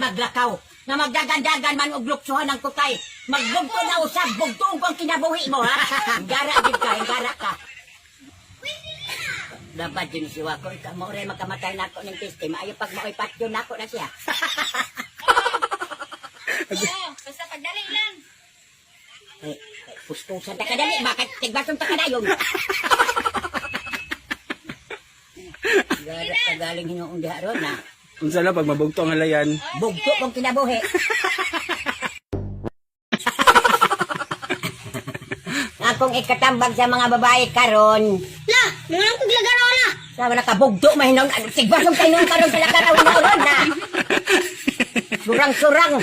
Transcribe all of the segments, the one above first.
maglakaw. Nga magdagandagan man og luksuhan ang kutay. Magbugto na usab, bugtoon ko ang kinabuhi mo, ha? Gara gid ka, gara ka. Dapat yun si Wako, ikaw mo rin makamatay na ako ng tiste. Maayo pag maoy patyon nako na siya. Oo, basta pagdali lang. Eh, puspusan ta kadali, bakit tigbason ta kadayon? Gara ka galing hinuong diha ron na. Unsa la pag mabugto ang halayan? Bugto kong kinabuhi. Akong ikatambag sa mga babae karon. La, nangang kog lagaraw la. Sama na kabugto mahinon. Tigbasong tayo noon karon sa lakaraw ron na. Surang-surang.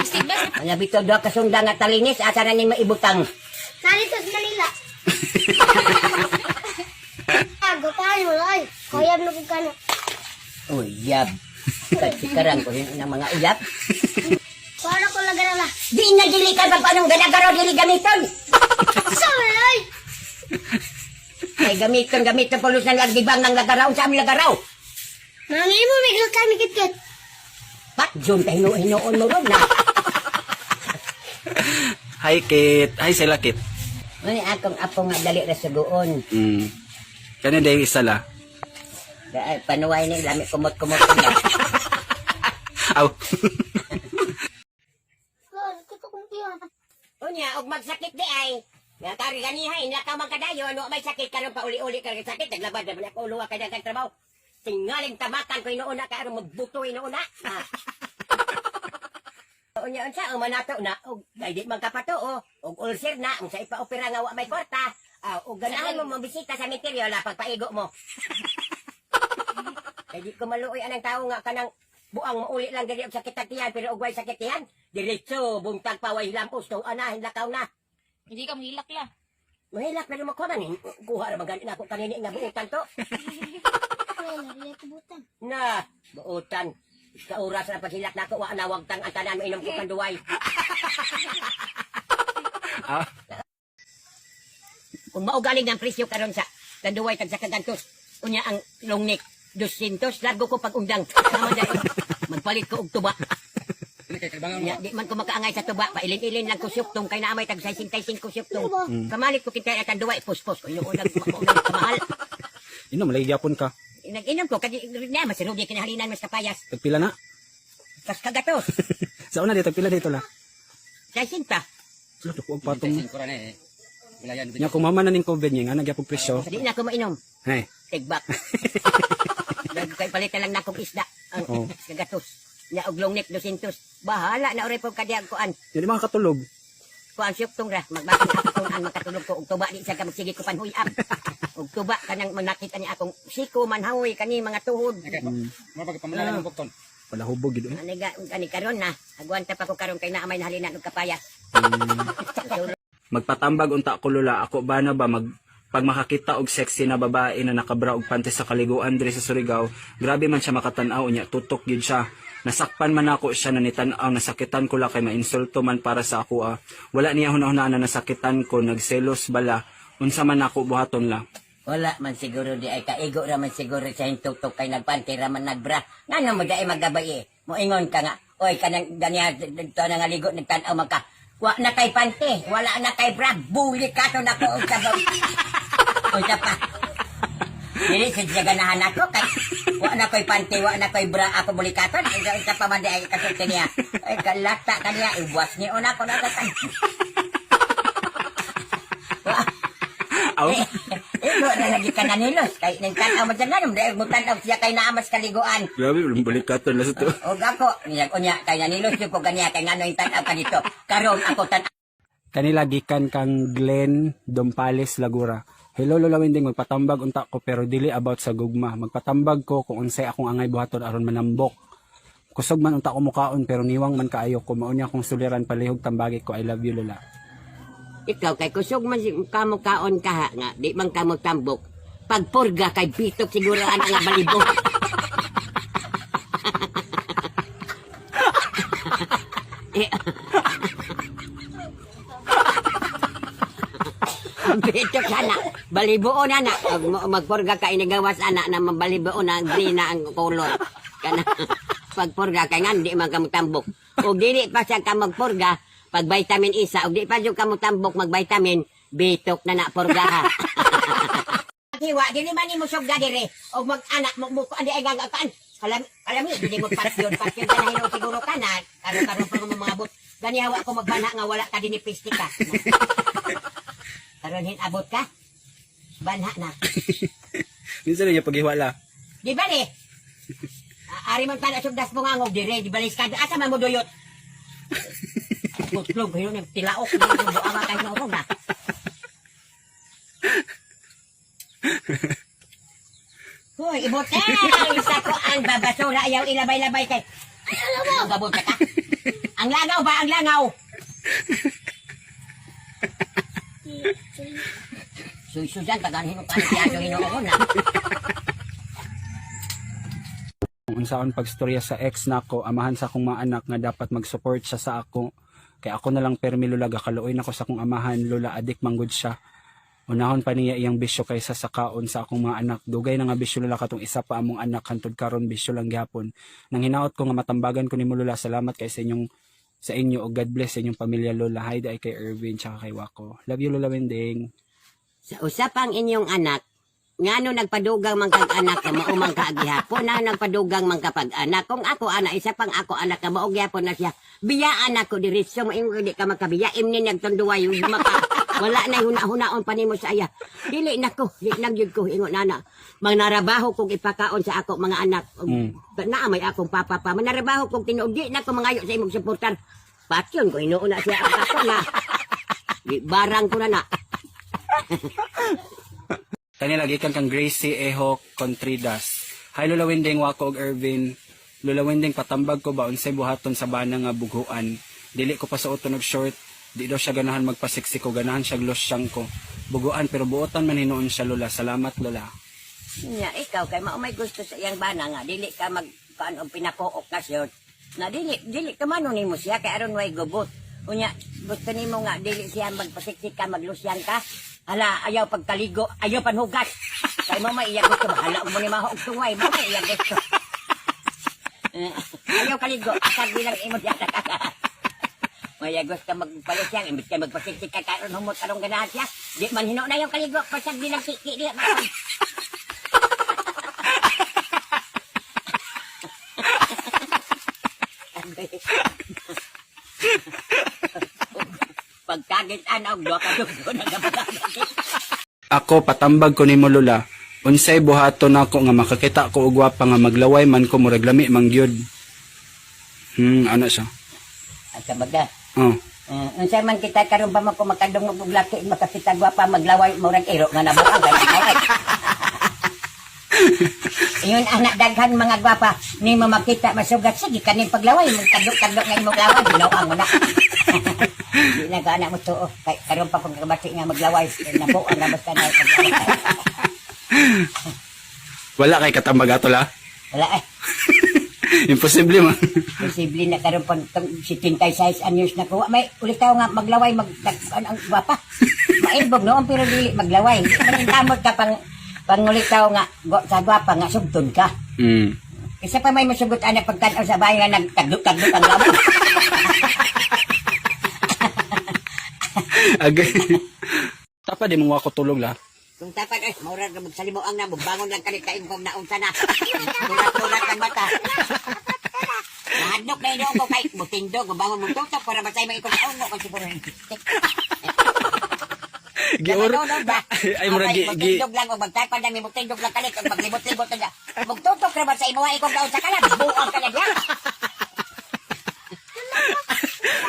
Sigbas. Mga bitaw duha ka sunda nga talinis asa na ni maibutang. Narito sa Manila. Ago paano ay. Kuyab na kog kano. Uyab. Katsikarang ko yun ang mga uyab. Para ko lagaraw la. Di na dili ka ba anong ganagaraw dili gamiton? Sa ay. Ay gamiton gamiton pulos ng lagibang ng lagaraw sa aming lagaraw. Mangimo miglo kami kitkit. Pat jun tayo hinuon mo ron na. Hi Kit. Hi sila Kit. Ano akong apo nga dali ra sugoon. Kani day isa la. Ay, panuway ni lami kumot-kumot na. Aw. Lol, kuto kong tiyan. Unya, og magsakit di ay. Nga kari ganiha, inlakaw man kadayon, wa may sakit karon pa uli-uli ka sakit, naglabad na ako luwa kay dagang trabaho. Tingaling tamakan ko inuuna kay aron magbuto inuuna. Ah. Unya unsa ang manato na og kay di man kapatuo og ulcer na unsa ipa-opera nga wa may kwarta. Ah, og ganahan mo mabisita sa misteryo la pagpaigo mo. Kay di ko maluoy anang tawo nga kanang buang mauli lang diri og sakit tiyan pero og way sakit tiyan diretso buntag pa way hilampos to ana lakaw na. Hindi ka mahilak la. Mahilak na lumako man eh. Kuha ra man gani na ako kanini nga buutan to. Ay, lari ko butan. Na, buutan. Ka oras na paghilak nako wa na wagtang ang tanan mainom ko kanduway. Ah. Kung maugaling ng presyo karon sa kanduway tag sa kagantos, unya ang long neck 200 largo ko pag undang. Tama dahil magpalit ko og tuba. Nya, di man ko makaangay sa tuba, pailin-ilin lang ko syuktong kay naamay tag 65 syuktong. Kamalit ko kita at kanduway puspos ko inuunang maunang kamahal. Inom lagi gyapon ka. Nag-inom ko kay na masunod kinahalinan mas kapayas. Tagpila na. Tas kagatos. Sa una dito tagpila dito la. 60. Sila ko og patong. Nya kung mama na ning COVID niya nga nagyapon presyo. Di na ako mainom. Hey. Tigbak. Kay palitan lang na akong isda. Ang Oo. kagatos. Nya og long neck 200. Bahala na oray po kadiyag kuan. Dili man katulog. Kuan syuktong ra magbakan ako kung ang makatulog ko og tuba di siya ka magsige ko panhuyap. Og tuba kanang manakita niya akong siko manhawoy kani mga tuhod. Wala hubog gid eh. Ani ga ani karon na. Agwanta pa ko karon kay naamay nahalinan og kapayas. Magpatambag unta ko lola ako ba na ba mag pag makakita og sexy na babae na nakabra og panty sa kaliguan diri sa Surigao, grabe man siya makatan-aw unya tutok gyud siya. Nasakpan man ako siya na nitan-aw, nasakitan ko la kay mainsulto man para sa ako ah. Wala niya hunahunaan na nasakitan ko, nagselos bala. Unsa man ako buhaton la. Wala man siguro di ay kaigo ra man siguro sa hintutok kay nagpante ra man nagbra. Ngano mo di ay magabay eh. Moingon ka nga. Oy kanang ganiya dito na nga ligo nagtan-aw man ka. Wa na kay pante, wala na kay bra, buli ka to nako og sabaw. Unsa pa? Dili sa siya ganahan ako kay wa na koy pante, wa na koy bra ako bulikaton. Unsa unsa pa man di ay kasulti niya. Ay kalata kaniya iwas ni una ko na katan. Aw. Ito na lagi ka nanilos. Kay nagtanaw man siya nga, dahil mo tanaw siya kay naamas kaliguan. Grabe, balikaton la sa to. Og ako, niya, unya, kay nanilos yung ko ganiya, kay ngano yung tanaw ka dito. Karon ako tanaw. Kanila gikan kang Glenn Dompales Lagura. Hello Lola Winding, magpatambag unta ko pero dili about sa gugma. Magpatambag ko kung unsay akong angay buhaton aron manambok. Kusog man unta ko mukaon pero niwang man kaayo ko mao niya akong suliran palihog tambagi ko. I love you Lola. Ikaw, kay kusog man kamo kaon ka ha, nga, di man kamo tambok. Pagpurga kay bitok siguro ang nga balibo. Eh. Bitok sana. Balibuon na na. Magpurga ka inigawas ana na mabalibuon na green na ang color. Kana. Pagpurga kay nga di man ka mutambok. Og dili pa siya ka magpurga, pag vitamin isa, og di pa jud ka mutambok mag vitamin, bitok na na purga ha. Hiwa, dili man nimo sugda dire og mag-anak mo mo andi ay gagakaan. Kalami, kalami, dili mo patyon, patyon ka na hinuo siguro ka na. Karon-karon pa mo mga but. Gani hawa ko magbana nga wala ka dinhi pisti ka. Karon hin abot ka. Banha na. Minsan na niya paghiwala. Di ba ni? Ari man tala sugdas mo nga ngog dire, di ba ka asa man mo duyot? Putlog hinuon ni tilaok ni buanga kay noong na. Hoy, ibutang sa kuan babasura ayaw ilabay-labay kay. Ay, alam mo, gabot ka. Ang langaw ba ang langaw? Suy Susan, pag ano pa siya hinuon na. Kung unsaon pagstorya sa ex nako, amahan sa akong mga anak nga dapat mag-support siya sa ako. Kay ako na lang permi lola, gakaluoy nako sa akong amahan, lola adik manggod siya. Unahon pa niya iyang bisyo kaysa sa kaon sa akong mga anak. Dugay na nga bisyo lola katong isa pa among anak hantod karon bisyo lang gihapon. Nang hinaot ko nga matambagan ko nimo lola, salamat kay sa inyong sa inyo o God bless sa inyong pamilya lola. Hi dai kay Erwin tsaka kay Wako. Love you Lola Wending. Sa usapang inyong anak, ngano nagpadugang man kag anak nga mao man ka gihapon na nagpadugang man kapag anak kung ako anak isa pang ako anak nga mao gihapon na siya biyaan ako diretso mo ingon di ka makabiya imni nagtunduway yung maka wala na huna-hunaon pa nimo sa iya dili nako di nagyud ko ingon ana mangnarabaho kog ipakaon sa ako mga anak. Naa may akong papa pa manarabaho kog tinuod di na ko mangayo sa imong suportar patyon ko hinuon na siya ang ako na. Di, barang ko na na. Kanila gikan kang Gracie Eho Contridas. Hi Lola Wending, Wako ug Ervin. Lola Wending, patambag ko ba unsay buhaton sa bana nga bughuan. Dili ko pasuoton og short, di daw siya ganahan magpasiksi ko, ganahan siya losyang ko. Buguan pero buotan man hinuon siya Lola. Salamat Lola. Nya, ikaw kay mao may gusto sa iyang bana nga dili ka mag kuan og pinakuok na short. Na dili dili ka man nimo siya kay aron way gubot. Unya gusto nimo nga dili siya magpasiksik ka maglusyan ka. Hala, ayaw pagkaligo, ayaw panhugas. Kay mo may iya gusto bahala mo ni maho og tuway, mo may iya gusto. Eh, ayaw kaligo, asag bilang imo diya ka. May gusto magpalusyang, imbis ka magpasiksik ka karon humot karong ganahan siya. Di man hinuon na yung kaligo, pasag bilang siki diya. Pagkagit og duha ka dugo nagapagagit. Ako patambag ko nimo Lola. Unsay buhaton nako nga makakita ko og gwapa nga maglaway man ko murag lami man gyud. Ano siya? At sa baga, Oh. Unsa man kita karon pa man ko makadungog og laki makakita gwapa maglaway murag iro nga nabuang kay. Ingon anak daghan mga gwapa nimo makita masugat sige kaning paglaway magtadok-tadok nga imong laway ginoo mo na. Di na ka anak mo tuo kay karon pa kung kabati nga maglaway nabuang na basta na. Wala kay katambag ato la. Wala eh. Imposible man. Posible na karon pag tong 76 anyos na ko. May ulitaw nga maglaway mag ano ang gwapa. Mailbog noon pero dili maglaway. Maningkamot ka pang pangulitaw nga sa gwapa nga sugton ka. Isa pa may masugot anak pagtan-aw sa bahay nga nagtagdok-tagdok ang laway. Agay. Tapa di mo ako tulog la. Kung tapat ay murag na magsalimuang na magbangon lang kalit kain kong naunsa na. Turat-turat ang mata. Nahadlok na ino ko kay mutindog, mabangon mo tutok para masay may ikong naungo ko siguro. Gior. Ba? Ay murag gi, gi Mutindog lang og magtapad lang mutindog lang kalit og maglibot-libot na. Magtutok ra ba sa imuha ikong naunsa ka na, buang ka na diya.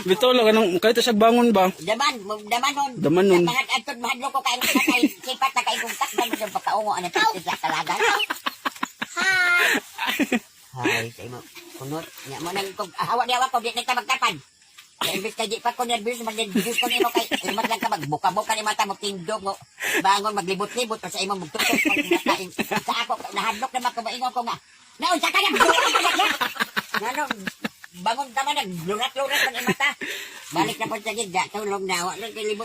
Bitulog anong kahit siya bangon ba? Daman, daman nun. Daman nun. Mahad atod mahadlok ko kay kay sipat na kay kong takdan mo sa pagkaungo ano sa kalagan. Hi. Hay, sa imo. Kunot, nya mo nang kog hawa niya ko di na ta magtapad. Kay imbes kay di pa ko nervous mag-nervous ko nimo kay imat lang ka magbuka-buka ni mata mo tindog mo bangon maglibot-libot pa sa imong magtutok pag sa ako nahadlok naman ko maingon ko nga. Naunsa ka na buang ka na. Ngano bangon ta man naglurat-lurat man ang mata. Balik na po sa gigda, tulog na wa lang libot.